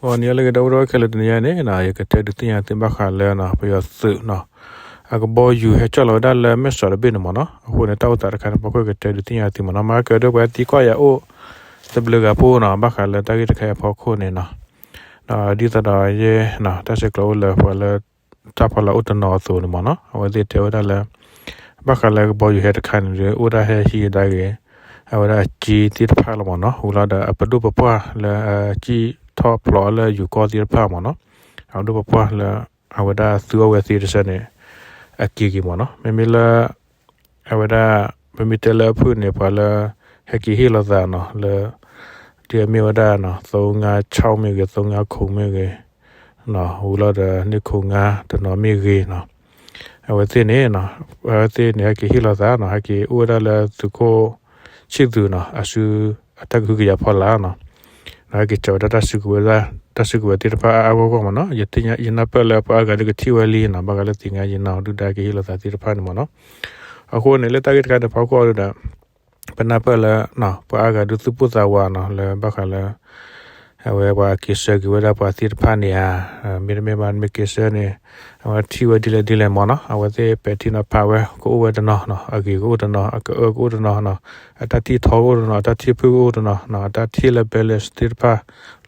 ဂီၤနံၤလၢအဂ့ၤ ဒီပုၢ်ဝဲၢ်ခဲလၢာ် တနံၤအံၤန့ၣ် ယကတဲဒုးသ့ၣ်ညါသုဘၣ်ဃးလၢ ပယီၤသုးနီၤ အကဘီယူၤဟဲကၠီၣ်လီၤဝဲဒၣ်လၢမဲၢ်ဆီးတဘ့ၣ်န့ၣ်မ့ၢ်နီၤ. အဃိန့ၣ် တၢ်အိၣ်သးတခါန့ၣ် ဖီခိၣ်ကတဲဒုးသ့ၣ်ညါသုမ့ၢ်နီၤ. မၤကဒီးပှၤသံကွၢ်ယၤအိၣ် တဘျုးဂၤဖိနီၤ ဘၣ်ဃးလၢတၢ်ဂ့ၢ်တခါအံၤအဖီခိၣ်န့ၣ်နီၤ. ဒ်သိးဒီးယဲ တၢ်ဆဲးကျိးအိၣ်လၢပှၤလၢ တၢ်ဖီလာ်အိၣ်တနီၤအသိးန့ၣ်မ့ၢ်နီၤ အဝဲသ့ၣ်တဲဝဲဒၣ်လၢ ဘၣ်ဃးလၢကဘီယူၤဟဲတခါန့ၣ်ဒီး အိၣ်ဒၣ်ဟဲဟံးဒၣ်ဂ့ၤ အဝဲဒၣ်အကၠ့သ့ၣ်တဖၣ်လီၤမ့ၢ်နီၤ. ဝံၤလီၤဒီးအပဒိၣ်ပပှၢ်လၢ အစံၣ်ထီၣ်ဖျိးလၢယူၤကီၢ်သ့ၣ်တဖၣ်မ့ၢ်နီၤ အပဒိၣ်ပပှၢ်လၢ အဝဲဒၣ်သုအီၣ်ဝဲသ့တဆၢန့ၣ် အက့ၤက့ၤမ့ၢ်နီၤ. မ့မ့ၢ်လၢ အဝဲဒၣ် ပမ့ၢ်တဲလၢအဖုၣ်န့ၣ် ပှၤလၢ ဟဲက့ၤဟ့ၣ်လီၤသးနီၤ လၢ ဒ်အမ့ၢ်ဝဲဒၣ်နီၤ သုံးငါးခြောက် မ့ၢ်ဂ့ၤ သုံးငါးခုနစ် မ့ၢ်ဂ့ၤ ဝံၤလီၤဒီး နှစ်ခုနစ် တနီၤမ့ၢ်ဂ့ၤနီၤ. အဝဲသ့ၣ်န့ၣ် အဝဲသ့ၣ်န့ၣ် ဟဲက့ၤဟ့ၣ်လီၤသးနီၤ ဟဲက့ၤအိၣ်ဝဲဒၣ်လၢသုးခိၣ်ဆံၣ်သူးနီၤ အစု အတၢ်ကဟုကယာ်ဖီလာ်နီၤ. ဒီးဟဲက့ၤစၢၤဝဲဒၣ်တၢ်စုကဝဲၤ တၢ်စုကဝဲၤသ့ၣ်တဖၣ်အါအါဂီၢ်ဂီၢ်မ့ၢ်နီၤ. ယနၢ်ပၢၢ်လၢပှၤအါဂၤဒုးကထံၣ်ဝဲလံနီၤ ဘၣ်ဃးလၢသ့ၣ်ညါယနီၤ ဒုၣ်ဒါက့ၤဟ့ၣ်လီၤသးသ့ၣ်တဖၣ်န့ၣ်မ့ၢ်နီၤ. အဃိန့ၣ် လၢတၢ်ဂ့ၢ်တခါန့ၣ် ဖီခိၣ်အီၤဒုးဒီး ပနၢ်ပၢၢ်လၢ ပှၤအါဂၤဒုးသူၣ်ပိၢ်သးဝးနီၤ လၢဘၣ်ဃးလၢ အဝဲပှၤက့ၤဆၢက့ၤဝဲဒၣ်ပှၤသ့ၣ်တဖၣ်န့ၣ်ဧါ. မ့တမ့ၢ်ဘၣ် မ့ၢ်က့ၤဆၢန့ၣ် အဝဲထံၣ်ဝဲဒ်လဲၣ်ဒ်လဲၣ်မ့ၢ်နီၤ. အဝဲသ့ၣ်ပဲာ်ထံနီၤဖးဝဲကအိၣ်ဝဲတနီၤနီၤ အဂ့ၤကအိၣ်တနီၤ အကအၢကအိၣ်တနီၤနီၤ အတၢ်ထံၣ်ထီကအိၣ်တနီၤ အတၢ်ထံၣ်ဖုၣ်ကအိၣ်တနီၤ အတၢ်ထံၣ်လၢ balance သ့ၣ်တဖၣ်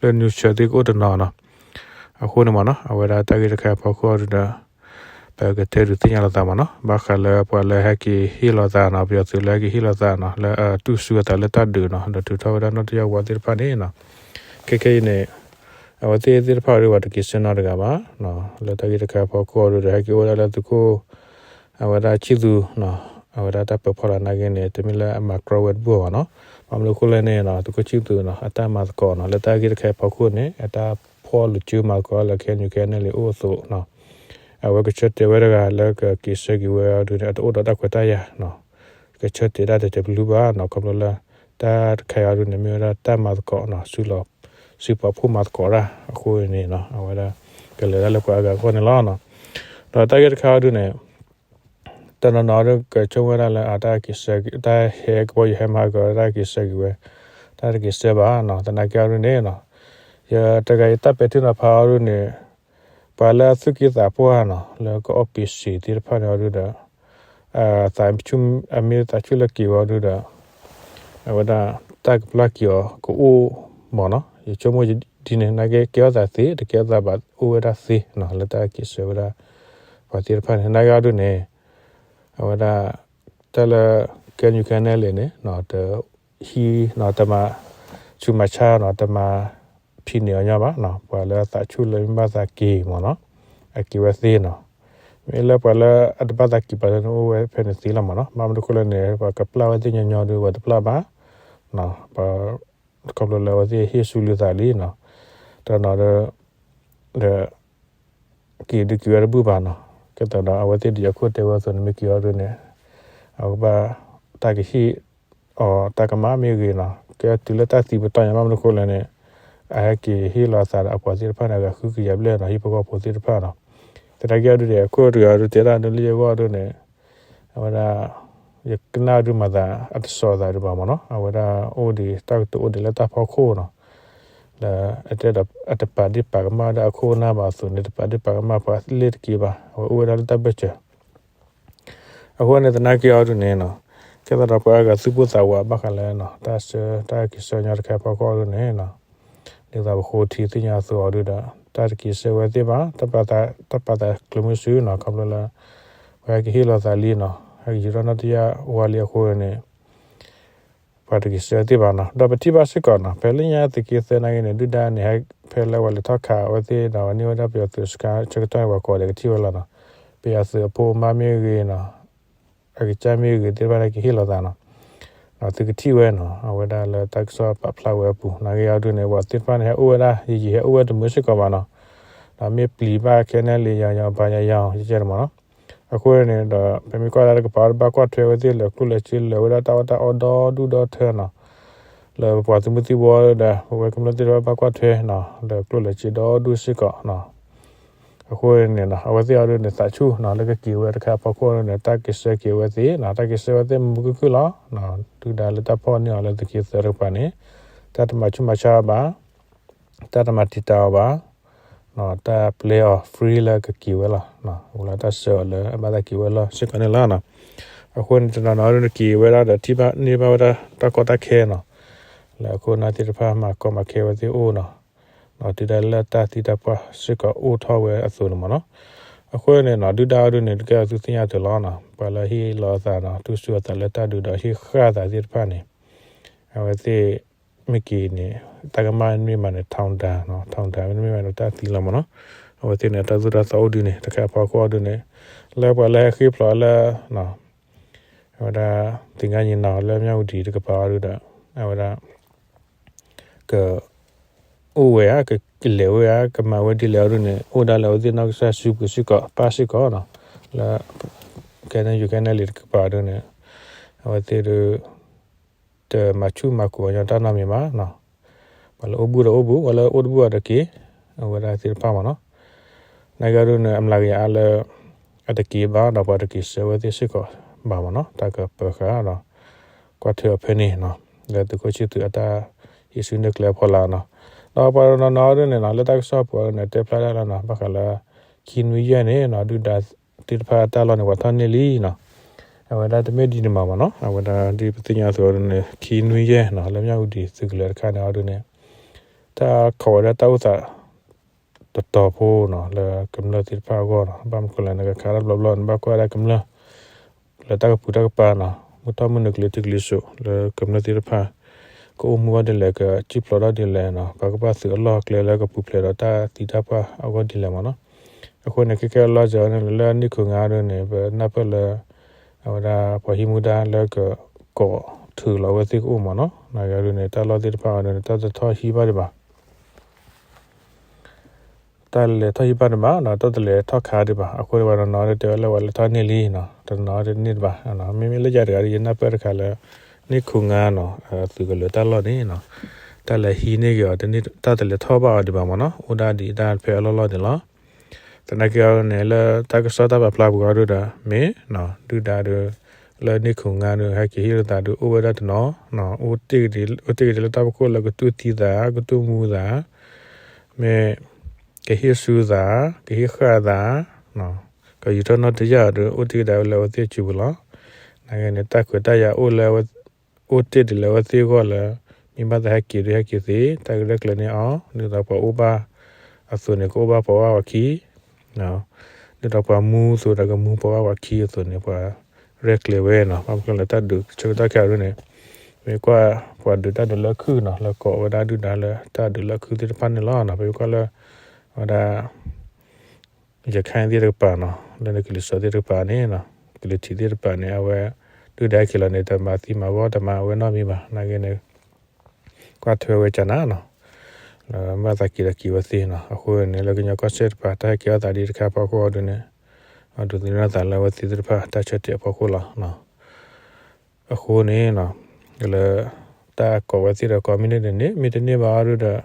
လၢ neutral သ့ၣ်ကအိၣ်တနီၤနီၤ. အဃိန့ၣ်မ့ၢ်နီၤ အဝဲဒၣ်တၢ်ဂ့ၢ်တခါအံၤအဖီခိၣ်အီၤဒုးဒီး ပကတဲဒုးသ့ၣ်ညါလိာ်သးမ့ၢ်နီၤ ဘၣ်ဃးလၢပှၤလၢဟဲက့ၤဟ့ၣ်လီၤသးနီၤ ပယီၤသုးလၢဟဲက့ၤဟ့ၣ်လီၤသးနီၤ လၢအတူၢ်စူၤအသးလၢတၢ်ဒုးနီၤ ဒီးထုးထီၣ်ဝဲဒၣ်နီၣ်တယၢ်ဝါသ့ၣ်တဖၣ်န့ၣ်နီၤ. ခဲခဲအံၤန့ၣ် အဝဲသ့ၣ်သ့ၣ်တဖၣ်အီၤဒုး ပှၤတက့ၤဆၢနီတဂၤဘၣ်. လၢတၢ်ဂ့ၢ်တခါအံၤအဖီခိၣ်အီၤဒုးဒီး ဟဲက့ၤအိၣ်ဝဲဒၣ်လၢသုးခိၣ် အဝဲဒၣ်ဆံၣ်သူးနီၤ အဝဲဒၣ်တၢ်ပၢၤဖီလာ်နာ်က့န့ၣ် တမ့ၢ်လၢအမၤကြီဝဲတဘူၣ်ဘၣ်နီၤ. ဘၣ်မနုၤအဃိလဲၣ်န့ၣ်နီၤ သုးခိၣ်ဆံၣ်သူးနီၤ အတၢ်မၤသကိးနီၤ လၢတၢ်ဂ့ၢ်တခါအံၤအဖီခိၣ်န့ၣ် အတၢ်ဖီၣ်လိာ်စုမၤသကိးလၢ KNU KNLA အိၣ်အသိးနီၤ အဝဲကဆၢတဲာ်ဝဲတဂၤလၢကက့ၤဆၢက့ၤဝဲအီၤဒုးန့ၣ် အတအိၣ်ဒီးတၢ်ခွဲးတၢ်ယာ်နီၤ. ကဆၢတဲာ်ဒၣ်တဲာ်တဲာ်ပလူဘၣ်နီၤ ခီဖျိလၢ တၢ်တခါအံၤအီၤဒုးန့ၣ် မ့ၢ်ဝဲဒၣ်တၢ်မၤသကိးနီၤ စုလီၤ စုပာ်ဖှိၣ်မၤသကိးတၢ်အဃိန့ၣ်နီၤ အဝဲဒၣ် ကလဲၤတၢ်လၢပှၤအါဂၤအဂီၢ်န့ၣ်လီၤ. ဒီးတၢ်ဂ့ၢ်တခါအံၤအီၤဒုးန့ၣ် တနီၤနီၤဒုးကဆိကမိၣ်ဝဲဒၣ်လၢ အတၢ်က့ၤဆၢ တၢ်ဟဲကဘီယူၤဟဲမၤသကိးတၢ်က့ၤဆၢက့ၤဝဲ တၢ်တက့ၤဆၢဘၣ်နီၤ သနာ်က့အီၤဒုးန့ၣ်နီၤ ယတဂၤအံၤတၢ်ပဲာ်ထံနီၤဖးအီၤဒုးန့ၣ် ပှၤလၢအသူၣ်က့သးပှၢ်နီၤ လၢကအီၣ်ပ့ၤစ့ၤသ့ၣ်တဖၣ်န့ၣ်အီၤဒုးဒီး သးဆူၣ် အမ့ၢ်သးဆူၣ်လၢက့ၤဝဲအီၤဒုးဒီး အဝဲဒၣ် တၢ်ကပျၢ်က့ၤအီၤကအိၣ်မ့ၢ်နီၤ ယဆိကမိၣ်ဒ်န့ၣ် သနာ်က့ကဲထီၣ်သးသ့ တကဲထီၣ်သးဘၣ်အိၣ်ဝဲဒၣ်သ့နီၤ လၢတၢ်က့ၤဆၢဝဲဒၣ် ပှၤသ့ၣ်တဖၣ်န့ၣ် သနာ်က့အီၤဒုးန့ၣ် အဝဲဒၣ် တၢ်လၢ KNU KNLA န့ၣ် တဟံးနီၤ တမၤဆူးမၤဆါနီၤ တမၤဖံးန့ၢ်အီၤညီဘၣ်နီၤ ပှၤလၢအသးဆူၣ်လၢမ့ၢ်ဘၣ်သးက့ၤမ့ၢ်နီၤ အက့ၤဝဲသ့နီၤ မ့ၢ်လၢပှၤလၢအတဘၣ်သးက့ၤပှၤလၢန့ၣ်အိၣ်ဝဲဖဲန့ၣ်သ့လီၤမ့ၢ်နီၤ ဘၣ်မနုၤအဃိလဲၣ်န့ၣ် ပှၤကပျၢ်ဝဲသ့ၣ်ညီညီဒုးပှၤတပျၢ်ဘၣ်နီၤ ပှၤ ခီဖျိလၢအဝဲသ့ၣ်ဟ့ၣ်ဆူၣ်လၢသးလံနီၤ တနီၤဒီး ဒီး က့ၤဒုးက့ၤဝဲတဘူၣ်ဘၣ်နီၤ ကဲသိးဒီးအဝဲသ့ၣ်ဒ်အခိၣ်တဲဝဲအသိးန့ၣ် မ့ၢ်က့ၤအီၤဒုးန့ၣ် အကဘၣ် တၢ်ကဟ့ၣ်အီၤတၢ်ကမၣ်မ့ၢ်ဂ့ၤနီၤ ကဲတုၤလၢတၢ်သံပတီၢ်ညါ ဘၣ်မနုၤအဃိလဲၣ်န့ၣ် အဟဲက့ၤဟ့ၣ်လီၤသးဒီးအပှၤသ့ၣ်တဖၣ်န့ၣ် အဂၤဃုကယၤဘျဲၣ်နီၤ ဟံၣ်ဖိဃီဖိသ့ၣ်တဖၣ်နီၤ သနာ်က့အီၤဒုးဒီး အခိၣ်တဂၤအီၤဒုးတဲဒၣ်ဒုးလၢယဂီၢ်ဒုးန့ၣ် အဝဲဒၣ် ယကနၣ်ဒုးမၤသးအတစိၤသးဒံးဘၣ်မ့ၢ်နီၤ အဝဲဒၣ်အိၣ်ဒံးတၢ်ကတိၤအိၣ်ဒံးလၢတၢ်ဖီခိၣ်နီၤ လၢအတဲဒီးအတပာ်ဒ့ၣ်ပာ်ကမၣ်ဝဲဒၣ်အခိၣ်အနၢ်ဘၣ်အသိးန့ၣ် တပာ်ဒ့ၣ်ပာ်ကမၣ်ပှၤလ့ၣ်တက့ၢ်ဘၣ် အဝဲအိၣ်ဝဲဒၣ်လၢတၢ်ဘၢၣ်စၢၤ အဃိန့ၣ်သနာ်က့အီၤဒုးန့ၣ်နီၤ ကဲသိးဒီးပှၤအါဂၤသူၣ်ပိၢ်သးဝးဘၣ်ဃးလၢ တၢ်ဆၢတၢ်က့ၤဆၢက့ၤညီတခါအံၤအဖီခိၣ်အီၤဒုးန့ၣ်နီၤ ဒ်သိးပဃိထံသ့ၣ်ညါအသိးအီၤဒုးဒီး တၢ်တက့ၤဆၢဝဲသ့ၣ်ဘၣ် တၢ်ပာ်သးကျၢၤမုၢ်ဆူၣ်နီၤ ခီဖျိလၢ ပှၤဟဲက့ၤဟ့ၣ်လီၤသးလံနီၤ ဟဲက့ၤယူၤထီၣ်နီၣ်တယၢ်ဝါလံအဃိန့ၣ် ပှၤတက့ၤဆၢသ့ၣ်ဘၣ်နီၤ ဒီးပထံၣ်ဘၣ်စ့ၢ်ကီးနီၤ ဖဲလၢညါသုးက့သၢနာ်က့န့ၣ် ဒုၣ်ဒါန့ၣ် ဟဲဖဲလၢပှၤလဲၤထီၣ်ခးအဝဲသ့ၣ်ဒီး ပှၤန့ၢ်ဝဲဒၣ်ပယီၤသုးစခါဆၢကတီၢ်န့ၣ် ပှၤကိးဂၤဒဲးကထံၣ်ဝဲလီၤနီၤ ပယီၤသုးအဖိအမါမ့ၢ်ဂ့ၤနီၤ အကစၢ်မ့ၢ်ဂ့ၤသ့ၣ်တဖၣ်န့ၣ် ကဟ့ၣ်လီၤသးနီၤ သုကထံၣ်ဝဲနီၤ အဝဲဒၣ်လၢတၢ်ကစီၣ်ပာ်ဖျါဝဲအပူၤ နာ်က့အီၤဒုးန့ၣ် ပှၤသ့ၣ်တဖၣ်န့ၣ် ဟဲအိၣ်ဝဲဒၣ် ယံာ်ယံာ်ဟဲအိၣ်ဝဲတမုာ်စ့ၢ်ကီးဘၣ်နီၤ ဒီးမ့ၢ်ပျံၤဘၣ်ခဲနဲၣ်လံယၤယၤဘၣ်ယၤယၤ ကကဲန့ၣ်မ့ၢ်နီၤ အဃိန့ၣ်ဒီး ပမ့ၢ်ကွၢ်လၢတကပၤ တဘၣ်ကွၢ်ထွဲဝဲသ့ၣ်လၢကျိၣ်လၢစ့ လၢဝဲဒၣ်တၢ်အီၣ်တၢ်အီဒီဒူၣ်ဒီထၢနီၤ လၢပပှၤသုးမုၢ်သံၣ်ဘိဒီး ပဝဲကမျၢၢ်သ့ၣ်တဖၣ်ဘၣ်ကွၢ်ထွဲနီၤ လၢကျိၣ်လၢစ့ဒီဒူၣ်စ့ၢ်ကီးနီၤ အဃိန့ၣ်နီၤ အဝဲသ့ၣ်အီၤဒုးန့ၣ် သးဆူၣ်နီၤ လၢကက့ၤဝဲတခါအဖီခိၣ်န့ၣ် တၢ်က့ၤဆၢက့ၤဝဲသ့ၣ်နီၤ တၢ်က့ၤဆၢဝဲသ့ၣ်မုာ်မုာ်ခုၣ်ခုၣ်လီၤ ဒုၣ်ဒါလၢတၢ်ဖီၣ်န့ၢ်အီၤလၢသုးက့သၢတကပၤန့ၣ် တၢ်တမၤဆူၣ်မၤဆါဘၣ် တၢ်တမၤတံာ်တာ်အီၤဘၣ်, တၢ်ပျဲအီၤ free လၢကက့ၤဝဲလီၤ, အိၣ်လၢတၢ်ဆှၢအီၤလၢအဘၣ်သးက့ၤဝဲလီၤစ့ၢ်ကီးန့ၣ်လီၤ. အဃိန့ၣ် တနီၤနီၤဒုးက့ၤဝဲဒၣ်ဒီးထံၣ်ဘၣ်န့ၢ်ဘၣ်ဝဲဒၣ်တၢ်ကီတၢ်ခဲနီၤ, လၢအခိၣ်အနၢ်သ့ၣ်တဖၣ်မၤကီမၤခဲဝဲသ့ၣ်အိၣ်နီၤ, တုၤဒၣ်လၢတၢ်သံတၢ်ပှၢ်စ့ၢ်ကီးအိၣ်ထီၣ်ဝဲအသိးန့ၣ်မ့ၢ်နီၤ. အဃိန့ၣ်နီၤ ဒုၣ်ဒါအီၤဒုန့ၣ် တကဲအီၤသုသ့ၣ်ညါအသိးလီၤနီၤ, ပှၤလၢဟ့ၣ်လီၤအသးနီၤ တူၢ်စူၤအသးလၢတၢ်ဒုးဒီးဟ့ၣ်ဃာ်အသးသ့ၣ်တဖၣ်န့ၣ် အဝဲသ့ၣ် မ့ၢ်က့ၤန့ၣ် တၢ်ကမၣ်မ့ၢ်မးန့ၣ် ထောင်ဒဏ်နီၤ, ထောင်ဒဏ်မ့တမ့ၢ်မးန့ၣ် တၢ်သံလီၤမ့ၢ်နီၤ. အဝဲသ့ၣ်န့ၣ် တၢ်သိၣ်တၢ်သီအိၣ်ဒုန့ၣ် တခါအဖီခိၣ်အီၤဒုန့ၣ် လၢပှၤလၢဟဲဃ့ဖျိးလၢ အဝဲဒၣ် သင်္ဃန်းညီနောင် လၢမြဝတီတကပၤအီၤဒုဒီး အဝဲဒၣ် က အိၣ်ဝဲဧါ ကလဲၤဝဲဧါ ကမၤဝဲဒ်လဲၣ်အီၤဒုန့ၣ် အိၣ်ဒၣ်လၢအဝဲသ့ၣ်နီၢ်ကစၢ်စုပူၤစ့ၢ်ကီး ပၢ်စ့ၢ်ကီးနီၤ, လၢ ခဲန့ၣ် ယူၤခဲန့ၣ်လံတကပၤဒုန့ၣ် အဝဲသ့ၣ်ဒု တမၤဆူၣ်မၤကိာ်ညီတၢ်နီတမံၤဘၣ်နီၤ. ပှၤလၢအိၣ်ဘူးဒီးအိၣ်ဘူး ပှၤလၢအိၣ်တဘူးအတက့ၤ အဝဲဒၣ်သ့ၣ်တဖၣ်မ့ၢ်နီၤ. နာ်က့ဒုန့ၣ် အမျးကယၤအါလၢ အတက့ၤဘၣ်ဒီး ပှၤတက့ၤဆှၢဝဲသ့ၣ်စ့ၢ်ကီးဘၣ်မ့ၢ်နီၤ. တၢ်ကပၢၤဃာ်ဒီး ကွၢ်ထွဲအီၤဖဲန့ၣ်နီၤ, လၢသုးခိၣ်ဆံသူးအတၢ်ဟံးစုနဲၣ်ကျဲအဖီလာ်နီၤ. ဒီးပှၤတနီၤနီၤဒုန့ၣ်နီၤ လၢတၢ်ကစီၣ်ပူၤန့ၣ် တဲဖျါဒၣ်လၢနီၤ ဘၣ်ဃးလၢ ခံနွံယဲၢ်န့ၣ်နီၤ ဒုၣ်ဒါသ့ၣ်တဖၣ်တၢ်လီၢ်န့ၣ် ပှၤထီၣ်န့ၢ်လံနီၤ. အဝဲဒၣ်တမ့ၢ်ဒ်န့ၣ်မးမ့ၢ်နီၤ, အဝဲဒၣ်ဒ်ပသ့ၣ်ညါအသိးန့ၣ် ခံနွံယဲၢ်နီၤ လၢမြဝတီသုးကလၢၤတခါန့ၣ်အီၤဒုန့ၣ် တၢ်ခိးဝဲဒၣ်တၢ်အိၣ်သး တတီၤဖိနီၤ လၢကမျၢၢ်သ့ၣ်တဖၣ်အဂီၢ်နီၤ. ဘၣ်မနုၤလဲၣ် နကခးတၢ်ဘျီဘျီန့ၣ် ဘၣ်ကွၢ်ဝဲဒၣ်ကမျၢၢ် လၢတၢ်ကပူၤတၢ်ကပၤနီၤ မုၢ်ထီၣ်မုၢ်နုာ်ကလံၤထံးကလံၤစိး လၢကမျၢၢ်သ့ၣ်တဖၣ် ကအိၣ်မူဝဲဒ်လဲၣ် ကစံၣ်ဖျိးထီၣ်ဒ်လဲၣ်နီၤ ပှၤကဘၣ်သုးအလီၢ်အကျဲလၢကပူၤဖျဲးဒီးတၢ်သံတၢ်ပှၢ်အဂီၢ်ဒ်လဲၣ်မ့ၢ်နီၤ. အဃိန့ၣ် ခဲကဲအလီၢ်စဲၤအီၤန့ၣ် လၢန့ၣ်ခိၣ်ငါဒုန့ၣ် ပနၢ်ပၢၢ်လၢ အဝဲဒၣ်ပှၤဟံးမူဒါလၢကကိးထုးလီၤဝဲသ့ၣ်ကအိၣ်မ့ၢ်နီၤ. နာ်က့ဒုန့ၣ် တၢ်လီၢ်သ့ၣ်တဖၣ်အီၤဒုန့ၣ် တၢ်တထီၣ်ဟံးဘၣ်ဒံးဘၣ် တၢ်လဲၤထီၣ်ဟံးဘၣ်ဒံးဘၣ်နီၤ တၢ်တလဲၤထီၣ်ခးဒံးဘၣ်. အဃိန့ၣ် ပှၤတနီၤနီၤဒုတဲဝဲလၢပှၤလဲၤထီၣ်န့ၢ်လံနီၤ တနီၤနီၤဒုန့ၢ်တဘၣ်. မ့မ့ၢ်လၢယၤတဂၤဒု ယနၢ်ပၢၢ်တခါလၢ န့ၣ်ခိၣ်ငါနီၤ သုးကလၢၤတၢ်လီၢ်န့ၣ်နီၤ တၢ်လဲၤဟံးန့ၢ်က့ၤအီၤ တၢ်တလဲၤထီၣ်ဘၣ်အီၤဒံးဘၣ်မ့ၢ်နီၤ အိၣ်ဒၣ်ဒံးတၢ်ဖဲအလီၢ်လီၢ်န့ၣ်လီၤ. သနာ်က့အီၤန့ၣ် လၢတၢ်ကစီၣ်တၢ်ပာ်ဖျါပူၤအီၤဒုဒီး မ့ၢ်နီၤ ဒုၣ်ဒါဒု လၢန့ၣ်ခိၣ်ငါဒု ဟဲက့ၤဟ့ၣ်လိာ်သးဒု အိၣ်ဝဲဒၣ်တနီၤ အိၣ်တ့ၢ်က့ၤဒံးလၢတၢ်ဖီခိၣ်လၢကတူၢ်သံသး ကတူၢ်မူသး မ့ၢ် ကဟ့ၣ်ဆူသး ကဟ့ၣ်ဃာ်သး ကယူၤထီၣ်နီၣ်တယၢ်ဒု အိၣ်တ့ၢ်ကဒါဝဲလၢအဝဲသ့ၣ်အစုပူၤလီၤ. နာ်က့န့ၣ် တၢ်ခွဲးတၢ်ယာ်အိၣ်လၢ အိၣ်တ့ၢ်ဒံးလၢအဝဲသ့ၣ်အဂီၢ်လၢ မ့ၢ်ဘၣ်သးဟဲက့ၤဒုဟဲက့ၤသ့ တၢ်ကရဲၣ်ကျဲၤန့ၢ်အီၤ ဒ်သိးပှၤအိၣ်ဘၣ်အသိးန့ၣ် ကအိၣ်ဘၣ်ပှၤဘၣ်ပှၤခံ ဒ်သိးပှၤမူအသိးဒီးကမူပှၤဘၣ်ပှၤခံအသိးန့ၣ် ပှၤရဲၣ်ကျဲၤဝဲနီၤ. ဘၣ်မနုၤလဲၣ် တၢ်ဒုးဆၢကတီၢ်ခဲအံၤဒုန့ၣ် မ့ၢ်ကွၢ်ပှၤဒုးတၢ်ဒုးလၢခုၣ်နီၤ လၢကိးဝဲဒၣ်ဒုၣ်ဒါလၢတၢ်ဒုးလၢခုၣ်သ့ၣ်တဖၣ်န့ၣ်လီၤ. ပမ့ၢ်ကွၢ်လၢ အဝဲဒၣ် ရခိုင်သ့ၣ်တကပၤနီၤ လၢန့ၣ်ကလံၤစိးသ့ၣ်တကပၤန့ၣ် ကလံၤထံးသ့ၣ်တကပၤန့ၣ် အဝဲ ဒုၣ်ဒါဟဲက့ၤလီၤန့ၣ် တမၤသံမၤဝီ တမၤဝဲနီတမံၤဘၣ်. နာ်က့န့ၣ် ကွၢ်ထွဲဝဲကနၤနီၤ လၢဘၣ်သးက့ၤဒီးက့ၤဝဲသ့နီၤ. အဃိန့ၣ် လၢကညီကီၢ်စဲၣ်တကပၤ တၢ်ဟဲက့ၤအီၣ်သးဒ်တခါဖီခိၣ်အီၤဒုန့ၣ် အဒုးသန့ၤအသးလၢအဝဲသ့ၣ်သ့ၣ်တဖၣ် တၢ်ဆၢတဲာ်အဖီခိၣ်လီၤ. အဃိန့ၣ် လၢ တၢ်ကိးဝဲသ့ၣ်ဒီးကိးမ့ၢ်န့ၢ်တန့ၢ် မ့ၢ်တန့ၢ်ဘၣ်အီၤဒုဒီး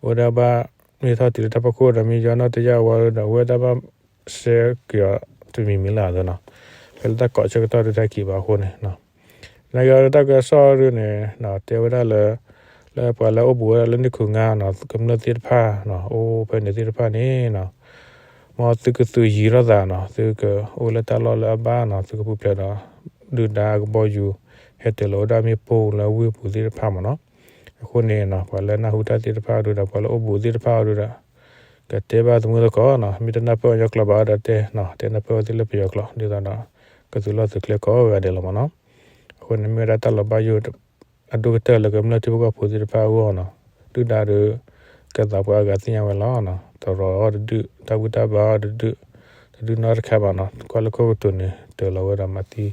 အဝဲဒၣ်ဘၣ် မ့ၢ်ထီၣ်တုၤလၢတၢ်ဖီခိၣ်ဒီး မ့ၢ်ယီၢ်နီၣ်တယၢ်ဝဲဒၣ်ဒီး အဝဲဒၣ်ဘၣ် ဆှၢက့ၤအီၤတမံၤမံၤလၢအသိးနီၤ. ဖဲလၢတၢ်ကိးဆၢကတီၢ်ဒုတၢ်က့ၤဘၣ်အဃိန့ၣ် နာ်က့အီၤဒုတၢ်ကစီၣ်ဒုန့ၣ် တဲဝဲဒၣ်လၢ လၢပှၤလၢအိၣ်ဘူးဝဲဒၣ်လၢန့ၣ်ခိၣ်ငါနီၤ ကမျၢၢ်သ့ၣ်တဖၣ် အိၣ်ဖဲန့ၣ်သ့ၣ်တဖၣ်န့ၣ် မ်သုကသုးယံၤထီၣ်သးနီၤ သုကအိၣ်လၢတၢ်လီၢ်လၢအဘၣ်နီၤ သုကပူၤဖျဲးဒီး ဒုၣ်ဒါအကဘီယူၤ ဟဲတ့ၢ်လီၤဝဲဒၣ်မ့ၣ်ပိၢ်လၢဝ့ၢ်ပူၤသ့ၣ်တဖၣ်မ့ၢ်နီၤ. အဃိန့ၣ် ပှၤလၢနၢ်ဟူတၢ်သ့ၣ်တဖၣ်ဒုဒီး ပှၤလၢအိၣ်ဘူးသ့ၣ်တဖၣ်အီၤဒုဒီး ကတဲဘၣ်သမူသကိးနီၤ မ့ၢ်တနၢ်ပၢၢ်အီၤညီကျိာ်ဘၣ်အီၤဒီးတဲနီၤ တဲနၢ်ပၢၢ်အဝဲသ့ၣ်လၢပယီၤကျိာ် ဒ်သိးဒီး ကသုးလီၢ်သုးကျဲကိးဂၤဒဲးလီၤမ့ၢ်နီၤ. အဃိန့ၣ်မ့ၢ်ဝဲဒၣ်တၢ်လီၤဘၣ်ယိၣ် အဒိၣ်ကတၢၢ်လၢကမျၢၢ်ထံဖိကီၢ်ဖိသ့ၣ်တဖၣ်အဂီၢ်နီၤ ဒုၣ်ဒါဒု ကသးပှၢ်အဂၤသ့ၣ်ညါဝဲလီၤ. တရီၤအီၤတဒု တၢ်ဘူၣ်တၢ်ဘါအီၤတဒု တဒုနီတခါဘၣ်နီၤ ကွၢ်လၢခိၣ်ကတိၤန့ၣ် တ့ၢ်လီၤဝဲဒီးမၤသံ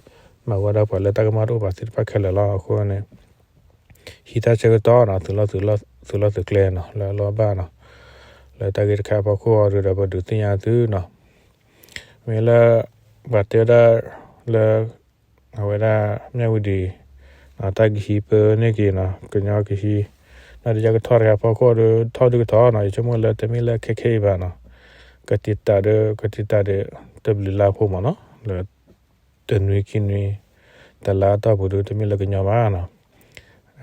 မၤဝဲဒၣ်ပှၤလၢတၢ်ကမၣ်တအိၣ်ဘၣ်သ့ၣ်တဖၣ်ခဲလၢာ်လီၤ. အဃိန့ၣ် ဟံးတၢ်ဆၢကတီၢ်နီၤ သုးလီၢ်သုးကျဲနီၤ လၢအလီၢ်ဘၣ်နီၤ လၢတၢ်ဂ့ၢ်တခါအဖီခိၣ်အီၤဒုဒီး ပဒုးသ့ၣ်ညါသုနီၤ မ့ၢ်လၢ ပှၤတဲဝဲဒၣ်လၢ အဝဲဒၣ် မြဝတီ တၢ်ကဟံးပၢန့ၢ်က့ၤနီၤ ကညီကဟံး နီၢ်တယၢ်ကထီၣ်တခါဖီခိၣ်ဒီး ထီၣ်ဒုကထီၣ်နီၤ ယဆိကမိၣ်လၢတမ့ၢ်လၢခဲခဲအံၤဘၣ်နီၤ ကတံာ်တာ်ဒီး ကတံာ်တာ်ဒီး တဘျုးလါဖိမ့ၢ်နီၤ လၢ တနွံခံနွံ တလါအတီၢ်ပူၤဒီး တမ့ၢ်လၢကညီဘၣ်နီၤ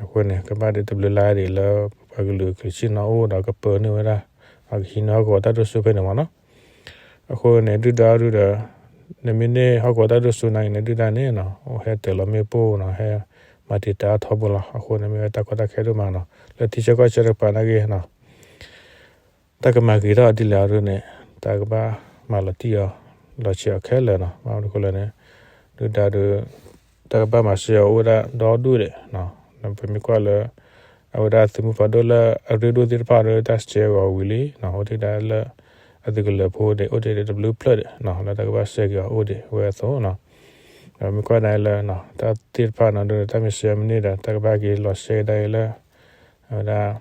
အဃိန့ၣ် ကဘၣ်ဒီးတဘျုးလါဒံးလၢ ပှၤကလုာ်ကဆ့ၣ်နီၤအိၣ်ဒီးကပၢၤန့ၢ်ဝဲဒၣ် ကဟံးန့ၢ်ဟီၣ်ကဝီၤတၢ်ဒိၣ်စိဖဲန့ၣ်မ့ၢ်နီၤ. အဃိန့ၣ် ဒုၣ်ဒါဒုဒီး နမ့ၢ်န့ၢ်ဟီၣ်ကဝီၤတၢ်ဒိၣ်စိနာ်က့န့ၣ် ဒုၣ်ဒါန့ၣ်နီၤ အိၣ်ဟဲတၢၤလီၤမ့ၣ်ပိၢ်နီၤ ဟဲမၤတံာ်တာ်အထီဘိလီၤ. အဃိန့ၣ်မ့ၢ်ဝဲတၢ်ကီတၢ်ခဲဒိၣ်မးနီၤ လၢထံဆၢကီၢ်ဆၢတကပၤနာ်က့နီၤ တၢ်ကမၤဂ့ၤထီၣ်ဒ်လဲၣ်အဒိန့ၣ် တၢ်ကဘၣ်မၤလီၤတံၢ်အီၤ လီၤဆဲးအီၤခဲလၢာ်နီၤ. ဘၣ်မနုၤအဃိလဲၣ်န့ၣ် ဒုၣ်ဒါဒု တၢ်ကဘၣ်မၤစၢၤအီၤအိၣ်ဝဲဒၣ်ဒီဒူၣ်ဒံးနီၤ. ပမ့ၢ်ကွၢ်လၢ အဝဲဒၣ်သုးမုၢ်ဖးဒိၣ်လၢအရ့ဒိၣ်သ့ၣ်တဖၣ်ဒီး တၢ်စဲးဂီၤဝံၤလံနီၤ အိၣ်ဒံးဒၣ်လၢ အသုးကလၢၤဖိန့ၣ် အိၣ်ဒံးတဘျုးဖျၢၣ်ဒံးနီၤ လၢတၢ်ကဘၣ်စဲးက့ၤအီၤအိၣ်ဒံးဝဲအသိးနီၤ. ဒီးမ့ၢ်ကွၢ်ဒၣ်လၢ တၢ်သ့ၣ်တဖၣ်နီၤ ဒ်တၢ်မ့ၢ်စဲးမ့ၢ်န့ၢ်ဒီး တၢ်ကဘၣ်က့ၤလီၤစဲးဒၣ်အံၤလၢ အဝဲဒၣ်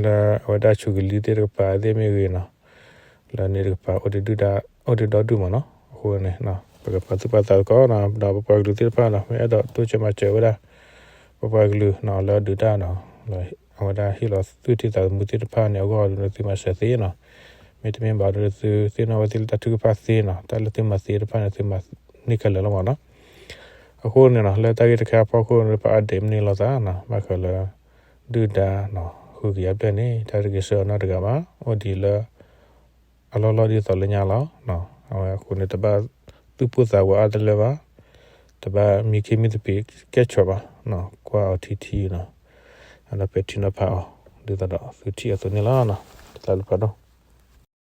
လၢအဝဲဒၣ်ဆူးကလံၤသ့ၣ်တကပၤသ့ၣ်မ့ၢ်ဂ့ၤနီၤ လၢန့ၣ်တကပၤ အိၣ်ဒံးဒုၣ်ဒါ အိၣ်ဒံးဒီဒူၣ်မ့ၢ်နီၤ. အဃိန့ၣ် ပကပာ်သူၣ်ပာ်သးသကိးနီၤ ဒီးပပှၤကလုာ်သ့ၣ်တဖၣ်နီၤ မ့ၢ်အဲၣ်ဒိးတိစၢၤမၤစၢၤဝဲဒၣ် ပပှၤကလုာ်နီၤ လၢဒုၣ်ဒါနီၤ အဝဲဒၣ်ဟ့ၣ်လီၤသူၣ်ထံသးသမူသ့ၣ်တဖၣ်န့ၣ်အဂီၢ်ဒီး သုမၤစၢၤသ့နီၤ. မ့တမ့ၢ်ဘၣ်ဒီး သုသ့ၣ်နီၣ်ဝဲသ့ၣ်လၢတၢ်ထုကဖၣ်သ့နီၤ တၢ်လၢသုမၤသ့တဖၣ်န့ၣ် သုမၤန့ၢ်ခဲလၢာ်လီၤမ့ၢ်နီၤ. အဃိန့ၣ်နီၤ လၢတၢ်ဂ့ၢ်တခါအဖီခိၣ်န့ၣ် ပ update မ့ၢ်န့ၢ်လိာ်သးနီၤ ဘၣ်ဃးလၢ ဒုၣ်ဒါနီၤ ဃုကယၤဘျဲၣ်န့ၣ် တၢ်တဂ့ၤဆၢအီၤနီတဂၤဘၣ် အိၣ်ဒံးလၢ အလီၢ်လီၢ်ဒ်သိးလၢညါလီၤ. အဝဲအဃိန့ၣ် တဘၣ်သူၣ်ပိၢ်သးဝးအါတလၢဘၣ်, တဘၣ်မံခ့မံသပ့ၤကဲၣ်ဆိးဘၣ်, ကွၢ်အီၤထံထံနီၤ. ဒီးပဲာ်ထံနီၤဖးအီၤ ဒ်သိးဒီးသုထံၣ်အသိးန့ၣ်လီၤ. တၢ်ဘျုးဖးဒိၣ်.